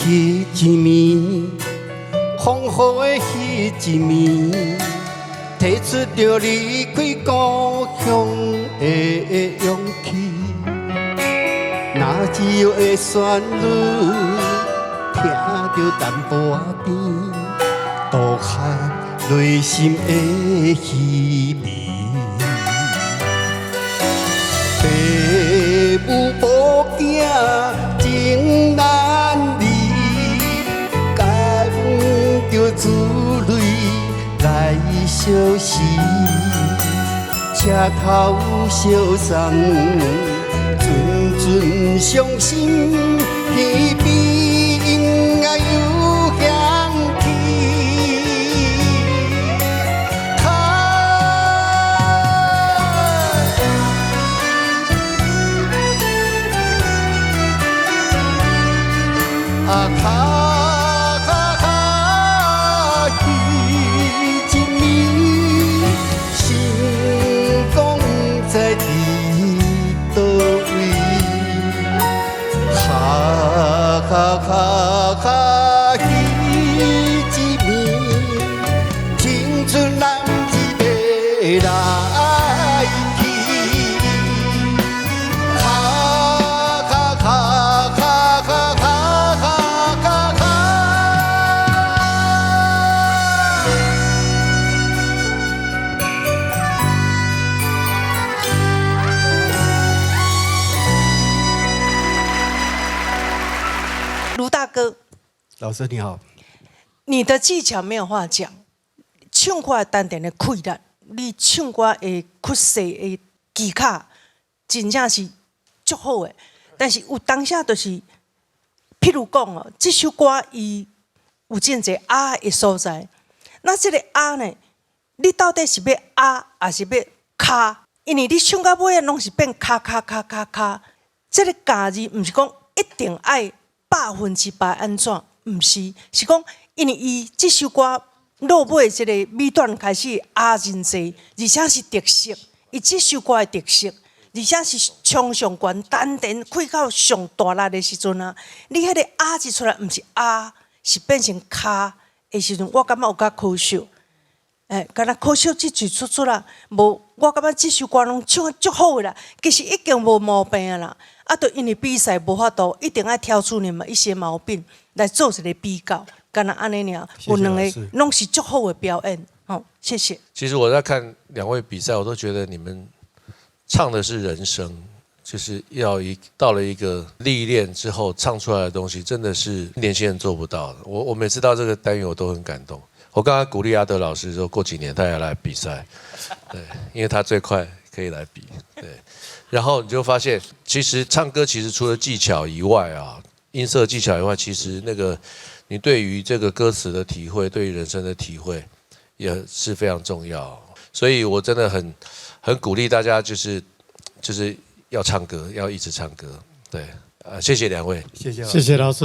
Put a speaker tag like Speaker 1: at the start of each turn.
Speaker 1: 彼一暝，風雨的彼一暝，提出著離開故鄉的勇氣。若自由的旋律，聽著淡薄仔甜，都含內心的稀微。爸母某囝情難離，含著珠淚來相思，車頭相送，陣陣傷心，耳邊音樂又響起。卡啊卡卡卡，彼一暝，星光不知佇佗位。卡卡卡卡，彼一暝，青春男兒欲來去。卡卡卡卡卡卡卡卡。
Speaker 2: 盧大哥，
Speaker 1: 老師你好，
Speaker 2: 你的技巧沒有話講，唱歌的丹田的氣力，你唱歌的屈勢的技巧，真正是足好的。但是有當時就是，譬如講哦，這首歌伊有真濟啊的所在，那這個啊呢，你到底是欲啊，抑是欲卡？因為你唱到尾啊，攏是變卡卡卡卡卡。這個咬字毋是講一定愛100%按怎，毋是，是講因為伊這首歌落尾這個尾段開始啊真濟，而且是特色，伊這首歌的特色，而且是衝上懸，丹田開到上大力的時陣啊，你彼個啊字出來，毋是啊，是變成卡的時陣，我感覺有較可惜。欸，敢若可惜這句出出啦，無，我感覺這首歌攏唱得足好的啦，其實已經無毛病啊啦。啊，就因為比賽無法度，一定愛挑出你們一些毛病來做一個比較，敢若按呢爾，有兩個攏是足好的表演，好，謝謝。
Speaker 3: 其實我在看兩位比賽，我都覺得你們唱的是人生，就是要一到了一個歷練之後唱出來的東西，真的是年輕人做不到的。我每次到這個單元，我都很感動。我剛剛鼓勵阿德老師說，過幾年他要來比賽，對，因為他最快可以來比，對。然後你就發現，其實唱歌其實除了技巧以外啊，音色技巧以外，其實那個你對於這個歌詞的體會，對於人生的體會，也是非常重要。所以我真的很鼓勵大家，就是要唱歌，要一直唱歌。對，謝謝兩位，
Speaker 1: 謝謝，
Speaker 4: 謝謝老師。